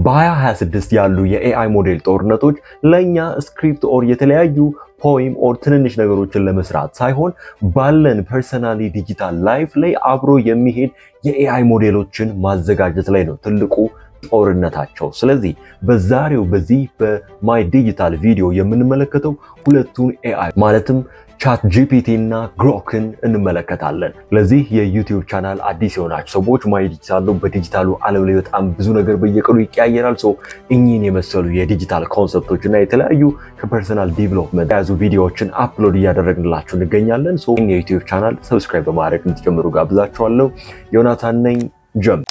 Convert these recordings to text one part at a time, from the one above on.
በ2026 ያሉ የ AI ሞዴል ጦርነቶች ለእኛ script or የተለያዩ poem or ትንንሽ ነገሮችን ለመስራት ሳይሆን ባለን personally digital life ላይ አብሮ የሚሄድ የ AI ሞዴሎችን ማዘጋጀት ላይ ነው ትልቁ ጦርነታቸው። ስለዚህ በዛሬው በዚህ በ My Digital ቪዲዮ የምንመለከተው ሁለቱን AI ማለትም ChatGPT እና Grok ን እንመለከታለን። ለዚህ የ YouTube channel አዲስ የሆናችሁ ሰዎች My Digital ነው። በዲጂታሉ ዓለም ላይ በጣም ብዙ ነገር በየቀኑ ይቀያየራል። So እኚህን የመሰሉ የ digital concept ኦች እና የተለያዩ ከ personal development የያዙ ቪዲዮዎችን upload እያደረግንላችሁ እንገኛለን። So የ YouTube channel subscribe በማድረግ እንድትጀምሩ ጋብዛችኋለሁ። ዮናታን ነኝ። ጀምር።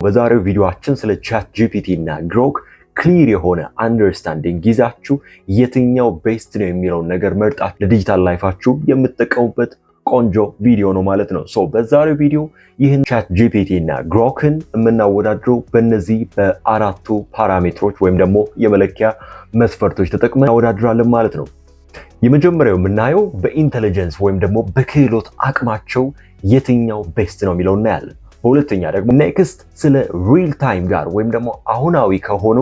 በዛሬው ቪዲዮአችን ስለ ChatGPT እና Grok clear የሆነ understanding ይዛችሁ የትኛው best ነው የሚለውን ነገር መርጣችሁ ለ digital life ኣችሁ የምትጠቀሙበት ቆንጆ ቪዲዮ ነው ማለት ነው። So በዛሬው ቪዲዮ ይህን ChatGPT እና Grok ን የምናወዳድረው በእነዚህ በአራቱ parameter ኦች ወይም ደግሞ የመለኪያ መስፈርቶች ተጠቅመን እናወዳድራለን ማለት ነው። የመጀመሪያው የምናየው በ intelligence ወይም ደግሞ በክህሎት አቅማቸው የትኛው best ነው የሚለው እናያለን። በሁለተኛ ደግሞ next ስለ real time ጋር ወይም ደግሞ አሁናዊ ከሆኑ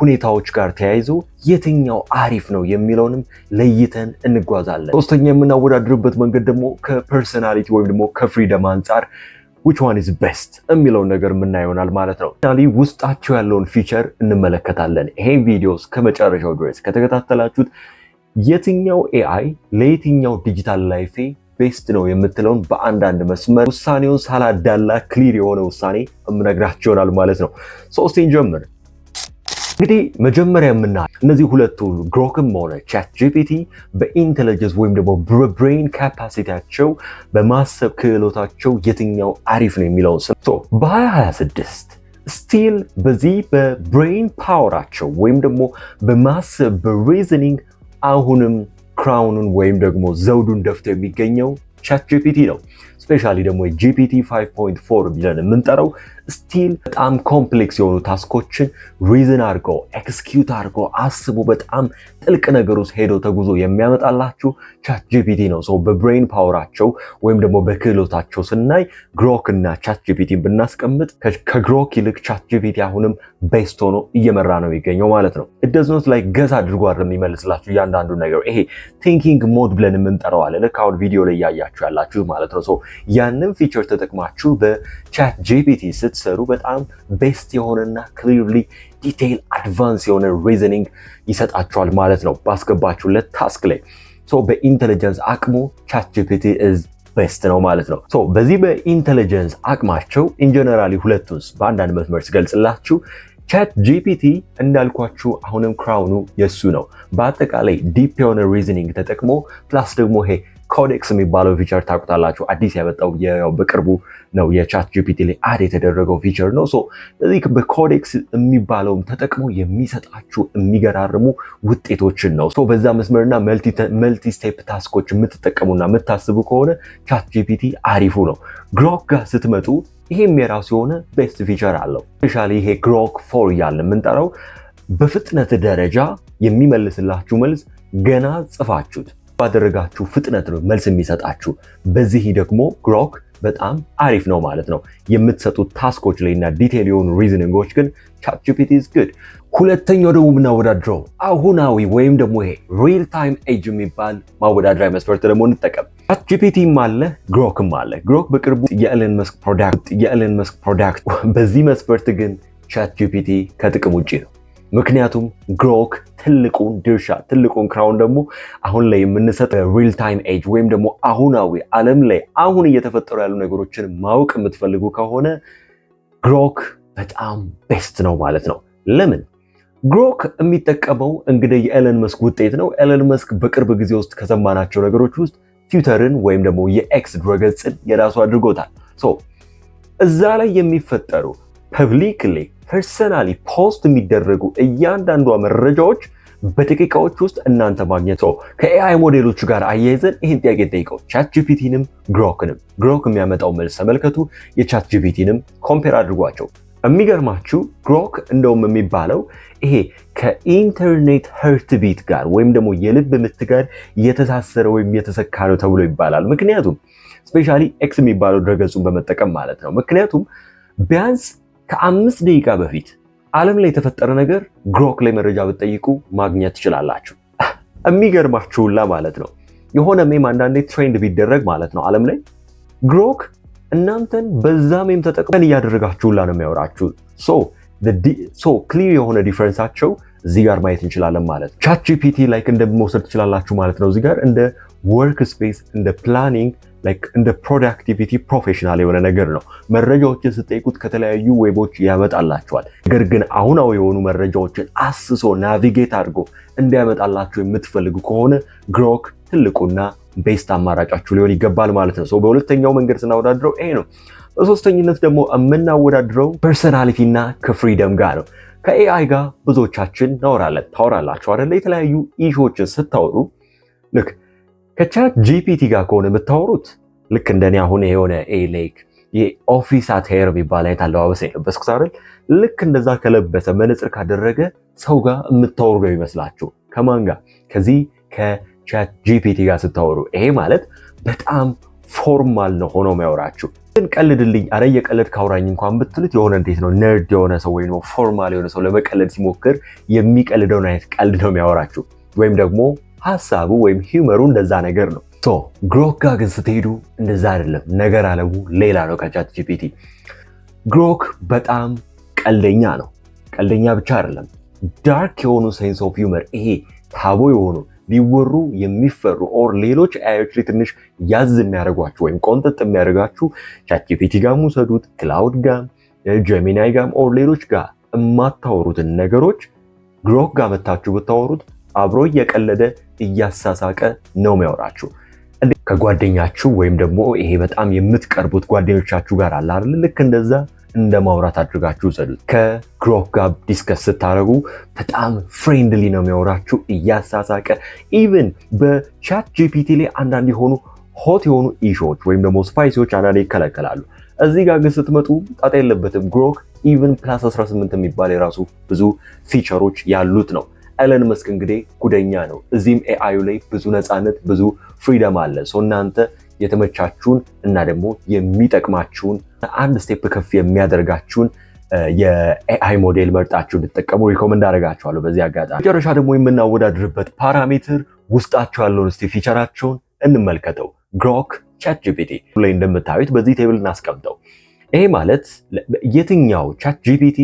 ሁኔታዎች ጋር ተያይዞ የትኛው አሪፍ ነው የሚለውንም ለይተን እንጓዛለን። ሶስተኛ የምናወዳድርበት መንገድ ደግሞ ከ personality ወይም ደግሞ ከ freedom አንጻር which one is best የሚለውን ነገር የምናየው ይሆናል ማለት ነው። Finally ውስጣቸው ያለውን feature እንመለከታለን። ይሄን ቪዲዮ እስከ መጨረሻው ድረስ ከተከታተላችሁት የትኛው AI ለየትኛው digital life ኤ best ነው የምትለውን በአንዳንድ መስመር ውሳኔውን ሳላዳላ clear የሆነ ውሳኔ የምነግራችሁ ይሆናል ማለት ነው። ሶስቴን ጀምር። እንግዲህ መጀመሪያ የምናየው እነዚህ ሁለቱ Grok ም ሆነ ChatGPT በ intelligence ወይም ደግሞ በ brain capacity ያቸው፣ በማሰብ ክህሎታቸው የትኛው አሪፍ ነው የሚለውን በ2026 still በዚህ በ brain power ኣቸው ወይም ደግሞ በማሰብ በ reasoning አሁንም crown ኑን ወይም ደግሞ ዘውዱን ደፍቶ የሚገኘው ChatGPT ነው። Specially ደግሞ GPT 5.4 ብለን የምንጠራው still በጣም complex የሆኑ task ኦችን reason አድርጎ፣ execute አድርጎ፣ አስቦ፣ በጣም ጥልቅ ነገር ውስጥ ሄዶ ተጉዞ የሚያመጣላችሁ ChatGPT ነው። So በ brain power ኣቸው ወይም ደግሞ በክህሎታቸው ስናይ Grok እና ChatGPT ን ብናስቀምጥ ከ Grok ይልቅ ChatGPT አሁንም best ሆኖ እየመራ ነው የሚገኘው ማለት ነው። It does like guess አድርጎ አይደለም የሚመልስላችሁ እያንዳንዱ ነገር። ይሄ thinking mode ብለን የምንጠራው አለ። ልክ አሁን ቪዲዮ ላይ እያያችሁ ያላችሁ ማለት ነው። So ያንን feature ተጠቅማችሁ በ ChatGPT ስትሰሩ በጣም best የሆነና clearly detail advance የሆነ reasoning ይሰጣችኋል ማለት ነው ባስገባችሁለት task ላይ። So በ intelligence አቅሙ ChatGPT is best ነው ማለት ነው። So በዚህ በ intelligence አቅማቸው in generally ሁለቱንስ በአንዳንድ መስመር ስገልጽላችሁ ChatGPT እንዳልኳችሁ አሁንም crown ኑ የሱ ነው። በአጠቃላይ deep የሆነ reasoning ተጠቅሞ plus ደግሞ ይሄ Codex የሚባለው feature ታውቁታላችሁ። አዲስ ያመጣው በቅርቡ ነው፣ የ ChatGPT ላይ add የተደረገው feature ነው። So ስለዚህ በ Codex የሚባለውም ተጠቅሞ የሚሰጣችሁ የሚገራርሙ ውጤቶችን ነው። So በዛ መስመርና multi step task ኦች የምትጠቀሙና የምታስቡ ከሆነ ChatGPT አሪፉ ነው። Grok ጋር ስትመጡ ይሄም የራሱ የሆነ best feature አለው። Specially ይሄ Grok 4 እያልን የምንጠራው በፍጥነት ደረጃ የሚመልስላችሁ መልስ ገና ጽፋችሁት ባደረጋችሁ ፍጥነት ነው መልስ የሚሰጣችሁ። በዚህ ደግሞ Grok በጣም አሪፍ ነው ማለት ነው። የምትሰጡት task ኦች ላይ እና detail የሆኑ reasoning ኦች ግን ChatGPT is good። ሁለተኛው ደግሞ የምናወዳድረው አሁናዊ ወይም ደግሞ ይሄ real time age የሚባል ማወዳደሪያ መስፈርት ደግሞ እንጠቀም። ChatGPT ም አለ፣ Grok ም አለ። Grok በቅርቡ የኤለን መስክ product። በዚህ መስፈርት ግን ChatGPT ከጥቅም ውጭ ነው። ምክንያቱም Grok ትልቁን ድርሻ፣ ትልቁን crown ደግሞ አሁን ላይ የምንሰጥ real time age ወይም ደግሞ አሁናዊ ዓለም ላይ አሁን እየተፈጠሩ ያሉ ነገሮችን ማወቅ የምትፈልጉ ከሆነ Grok በጣም best ነው ማለት ነው። ለምን? Grok የሚጠቀመው እንግዲህ የኤለን መስክ ውጤት ነው። ኤለን መስክ በቅርብ ጊዜ ውስጥ ከሰማናቸው ነገሮች ውስጥ ትዊተርን ወይም ደግሞ የ X ድረገጽን የራሱ አድርጎታል። So እዛ ላይ የሚፈጠሩ publicly personally post የሚደረጉ እያንዳንዷ መረጃዎች በደቂቃዎች ውስጥ እናንተ ማግኘት ነው። ከ AI ሞዴሎቹ ጋር አያይዘን ይህን ጥያቄ ጠይቀው ChatGPT ንም Grok ንም፣ Grok የሚያመጣው መልስ ተመልከቱ። የ ChatGPT ንም compare አድርጓቸው። የሚገርማችሁ Grok እንደውም የሚባለው ይሄ ከኢንተርኔት heartbeat ጋር ወይም ደግሞ የልብ ምት ጋር የተሳሰረ ወይም የተሰካ ነው ተብሎ ይባላል። ምክንያቱም specially X የሚባለው ድረገጹን በመጠቀም ማለት ነው። ምክንያቱም ቢያንስ ከ5 ደቂቃ በፊት ዓለም ላይ የተፈጠረ ነገር Grok ላይ መረጃ ብትጠይቁ ማግኘት ትችላላችሁ። የሚገርማችሁላ ማለት ነው፣ የሆነ meme አንዳንዴ trend ቢደረግ ማለት ነው ዓለም ላይ፣ Grok እናንተን በዛ meme ተጠቅመን እያደረጋችሁላ ነው የሚያወራችሁ። So clear የሆነ difference ኣቸው እዚህ ጋር ማየት እንችላለን ማለት ነው። ChatGPT like እንደመውሰድ ትችላላችሁ ማለት ነው። እዚህ ጋር እንደ workspace፣ እንደ planning፣ like እንደ productivity professional የሆነ ነገር ነው። መረጃዎችን ስትጠይቁት ከተለያዩ web ኦች ያመጣላችኋል። ነገር ግን አሁናዊ የሆኑ መረጃዎችን አስሶ navigate አድርጎ እንዲያመጣላችሁ የምትፈልጉ ከሆነ Grok ትልቁና best አማራጫችሁ ሊሆን ይገባል ማለት ነው። በሁለተኛው መንገድ ስናወዳድረው ይሄ ነው። በሶስተኝነት ደግሞ የምናወዳድረው personality እና ከ freedom ጋር ነው። ከ AI ጋር ብዙዎቻችን እናወራለን፣ ታወራላችሁ አይደለ? የተለያዩ issue ዎችን ስታወሩ ልክ ከ ChatGPT ጋር ከሆነ የምታወሩት፣ ልክ እንደኔ አሁን የሆነ like የ office attire የሚባል አይነት አለባበስ የለበስኩት አይደል? ልክ እንደዛ ከለበሰ፣ መነጽር ካደረገ ሰው ጋር የምታወሩ ነው ይመስላችሁ። ከማን ጋር? ከዚህ ከ ChatGPT ጋር ስታወሩ ይሄ ማለት በጣም formal ነው ሆኖ የሚያወራችሁ። ግን ቀልድልኝ፣ አረ እየቀለድክ አውራኝ እንኳን ብትሉት የሆነ እንዴት ነው nerd የሆነ ሰው ወይም formal የሆነ ሰው ለመቀለድ ሲሞክር የሚቀልደውን አይነት ቀልድ ነው የሚያወራችሁ። ወይም ደግሞ ሀሳቡ ወይም humor ኡ እንደዛ ነገር ነው። So Grok ጋር ግን ስትሄዱ እንደዛ አይደለም። ነገር አለሙ ሌላ ነው ከ ChatGPT። Grok በጣም ቀልደኛ ነው። ቀልደኛ ብቻ አይደለም፣ dark የሆኑ sense of humor፣ ይሄ taboo የሆኑ፣ ሊወሩ የሚፈሩ or ሌሎች AI ዮች ላይ ትንሽ ያዝ የሚያደርጓችሁ ወይም ቆንጠጥ የሚያደርጋችሁ፣ ChatGPT ጋር ውሰዱት፣ Claude ጋር፣ Gemini ጋር or ሌሎች ጋር የማታወሩትን ነገሮች Grok ጋር መታችሁ ብታወሩት አብሮ እየቀለደ እያሳሳቀ ነው የሚያወራችሁ። ከጓደኛችሁ ወይም ደግሞ ይሄ በጣም የምትቀርቡት ጓደኞቻችሁ ጋር አለ አይደል? ልክ እንደዛ እንደ ማውራት አድርጋችሁ ውሰዱት። ከ Grok ጋር discuss ስታደርጉ በጣም friendly ነው የሚያወራችሁ እያሳሳቀ። Even በ ChatGPT ላይ አንዳንድ የሆኑ hot የሆኑ issue ዎች ወይም ደግሞ spicy ዎች አንዳንድ ይከለከላሉ። እዚህ ጋር ግን ስትመጡ ጣጣ የለበትም። Grok even plus 18 የሚባል የራሱ ብዙ feature ኦች ያሉት ነው። Elon Musk እንግዲህ ጉደኛ ነው። እዚህም AI ዩ ላይ ብዙ ነፃነት፣ ብዙ freedom አለ። So እናንተ የተመቻችሁን እና ደግሞ የሚጠቅማችሁን፣ አንድ step ከፍ የሚያደርጋችሁን የ AI model መርጣችሁ እንድትጠቀሙ recommend አደርጋችኋለሁ። በዚህ አጋጣሚ መጨረሻ ደግሞ የምናወዳድርበት parameter ውስጣቸው ያለውን እስቲ feature ኣቸውን እንመልከተው። Grok፣ ChatGPT ላይ እንደምታዩት በዚህ table እናስቀምጠው። ይሄ ማለት የትኛው ChatGPT፣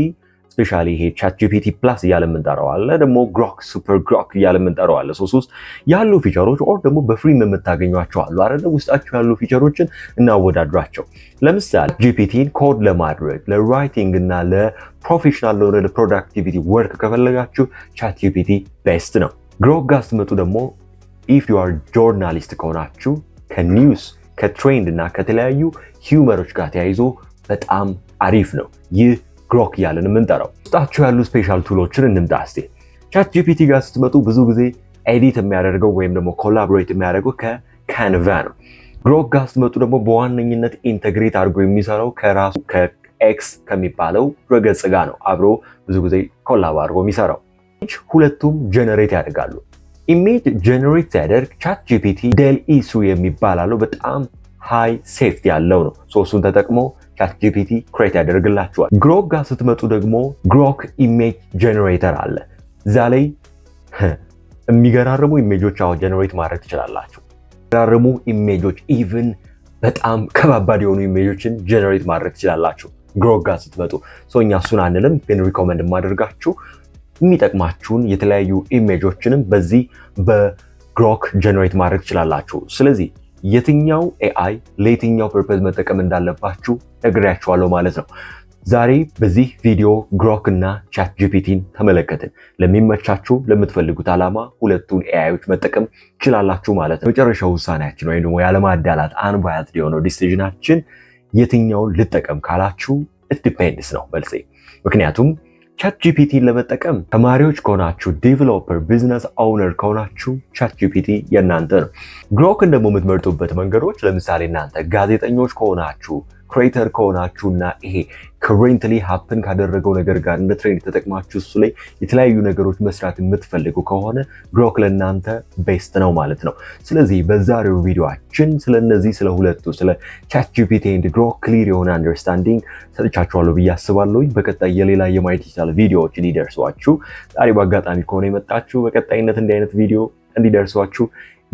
especially ይሄ ChatGPT Plus እያለ የምንጠራው አለ፣ ደግሞ Grok፣ Super Grok እያለ የምንጠራው አለ። ሶስት ውስጥ ያሉ feature ኦች or ደግሞ በ free ም የምታገኟቸው አሉ አይደለ? ውስጣቸው ያሉ feature ኦችን እናወዳድራቸው። ለምሳሌ GPT ን code ለማድረግ፣ ለ writing እና ለ professional ለሆነ ለ productivity work ከፈለጋችሁ ChatGPT best ነው። Grok ጋር ስትመጡ ደግሞ if you are journalist ከሆናችሁ ከ news፣ ከ trend እና ከተለያዩ humor ኦች ጋር ተያይዞ በጣም አሪፍ ነው። ይህ Grok እያለን የምንጠራው ውስጣቸው ያሉ special tool ኦችን እንምጣ እስቲ። ChatGPT ጋር ስትመጡ ብዙ ጊዜ edit የሚያደርገው ወይም ደግሞ collaborate የሚያደርገው ከ Canva ነው። Grok ጋር ስትመጡ ደግሞ በዋነኝነት integrate አድርጎ የሚሰራው ከራሱ ከ X ከሚባለው ድረገጽ ጋር ነው አብሮ ብዙ ጊዜ collab አድርጎ የሚሰራው። ሁለቱም generate ያደርጋሉ። Image generate ሲያደርግ ChatGPT DALL-E 3 የሚባል አለው፣ በጣም high safety ያለው ነው። እሱን ተጠቅሞ ChatGPT create ያደርግላችኋል። Grok ጋር ስትመጡ ደግሞ Grok image generator አለ። እዛ ላይ የሚገራርሙ image ኦች አሁን generate ማድረግ ትችላላችሁ። የሚገራርሙ image ኦች፣ even በጣም ከባባድ የሆኑ image ኦችን generate ማድረግ ትችላላችሁ Grok ጋር ስትመጡ። እኛ እሱን አንልም፣ ግን recommend የማደርጋችሁ የሚጠቅማችሁን የተለያዩ image ኦችንም በዚህ በ Grok generate ማድረግ ትችላላችሁ። ስለዚህ የትኛው AI ለየትኛው purpose መጠቀም እንዳለባችሁ ነግሬያችኋለሁ ማለት ነው። ዛሬ በዚህ ቪዲዮ Grok እና ChatGPT ን ተመለከትን። ለሚመቻችሁ፣ ለምትፈልጉት ዓላማ ሁለቱን AI ዮች መጠቀም ትችላላችሁ ማለት ነው። መጨረሻው ውሳኔያችን ወይም ደግሞ ያለማዳላት unbiased የሆነው decision ኣችን የትኛውን ልጠቀም ካላችሁ it depends ነው መልሴ። ምክንያቱም ChatGPT ን ለመጠቀም ተማሪዎች ከሆናችሁ፣ developer፣ business owner ከሆናችሁ ChatGPT የእናንተ ነው። Grok ን ደግሞ የምትመርጡበት መንገዶች ለምሳሌ እናንተ ጋዜጠኞች ከሆናችሁ፣ Creator ከሆናችሁና ይሄ currently happen ካደረገው ነገር ጋር እንደ trend ተጠቅማችሁ እሱ ላይ የተለያዩ ነገሮች መስራት የምትፈልጉ ከሆነ Grok ለእናንተ best ነው ማለት ነው። ስለዚህ በዛሬው ቪዲዮአችን ስለነዚህ ስለ ሁለቱ፣ ስለ ChatGPT and Grok clear የሆነ understanding ሰጥቻችኋለሁ ብዬ አስባለሁ። በቀጣይ የሌላ የማይ ዲጂታል ቪዲዮዎች እንዲደርሷችሁ፣ ዛሬ በአጋጣሚ ከሆነ የመጣችሁ፣ በቀጣይነት እንዲህ አይነት ቪዲዮ እንዲደርሷችሁ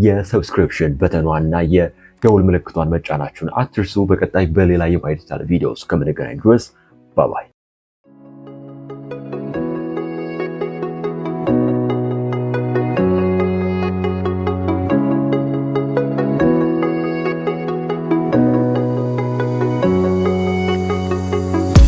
የ subscription button ኗና የደውል ምልክቷን መጫናችሁን አትርሱ። በቀጣይ በሌላ የማይ ዲጂታል ቪዲዮ እስከምንገናኝ ድረስ bye bye።